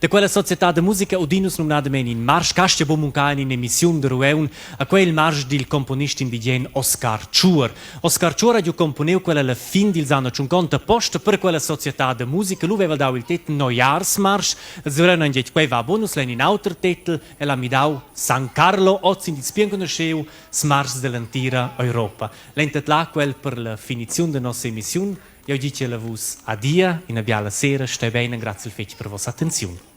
Da quella società da musica udin nus numnadamein in marsch ch'astga buc muncar en in'emissiun da Rueun, a quei il marsch dil componist indigen Oscar Tschuor. Oscar Tschuor ha giu componiu quella alla fin dils anno tschunconta posta per quella società da musica. Lu veva dau il tetel Neujahrsmarsch. Els Rueun han detg, quei va bun, nus lein in auter tetel. El ha midau San Carlo, oz in dils bien conosceu smarschs dell'entira Europa. Lein tedlar quel per la finiziun da nossa emissiun. Jeu ditgel a vus adia, ina biala sera, stei bein e graziel fetg per vossa attenziun.